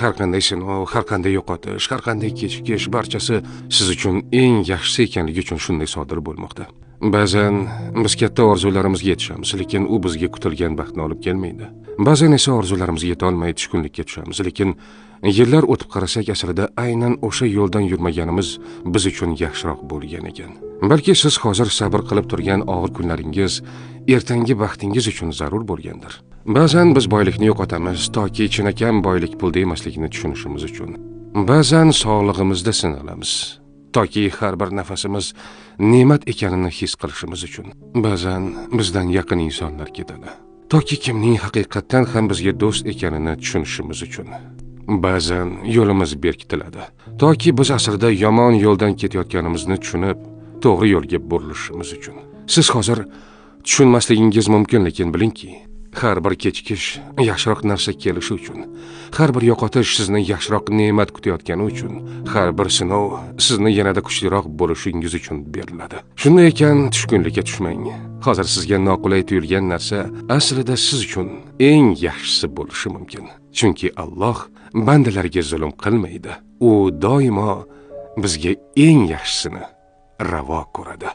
Har qanday sinov, har qanday yo'qotish, har qanday kechikish barchasi siz uchun eng yaxshisi ekanligi uchun shunday sodir bo'lmoqda. Ba'zan biz katta orzularimizga yetishamiz, lekin u bizga kutilgan baxtni olib kelmaydi. Ba'zan esa orzularimizga yeta olmay tushkunlikka tushamiz, lekin yillar o'tib qarasak, aslida aynan o'sha yo'ldan yurmaganimiz biz uchun yaxshiroq bo'lgan ekan. Balki siz hozir sabr qilib turgan og'ir kunlaringiz ertangi baxtingiz uchun zarur bo'lgandir. Ba'zan biz boylikni yo'qotamiz, toki chinakam boylik pulda emasligini tushunishimiz uchun. Ba'zan sog'lig'imizda sinalamiz, toki har bir nafasimiz ne'mat ekanini his qilishimiz uchun. Ba'zan bizdan yaqin insonlar ketadi, toki kimning haqiqatdan ham bizga do'st ekanini tushunishimiz uchun. Ba'zan yo'limiz berkitiladi, toki biz aslida yomon yo'ldan ketayotganimizni tushunib, to'g'ri yo'lga burilishimiz uchun. Siz hozir tushunmasligingiz mumkin, lekin bilingki, har bir kechikish yaxshiroq narsa kelishi uchun, har bir yo'qotish sizni yaxshiroq ne'mat kutayotgani uchun, har bir sinov sizni yanada kuchliroq bo'lishingiz uchun beriladi. Shunday ekan, tushkunlikka tushmang. Hozir sizga noqulay tuyulgan narsa aslida siz uchun eng yaxshisi bo'lishi mumkin. Chunki Alloh bandalarga zulm qilmaydi. U doimo bizga eng yaxshisini ravo ko'radi.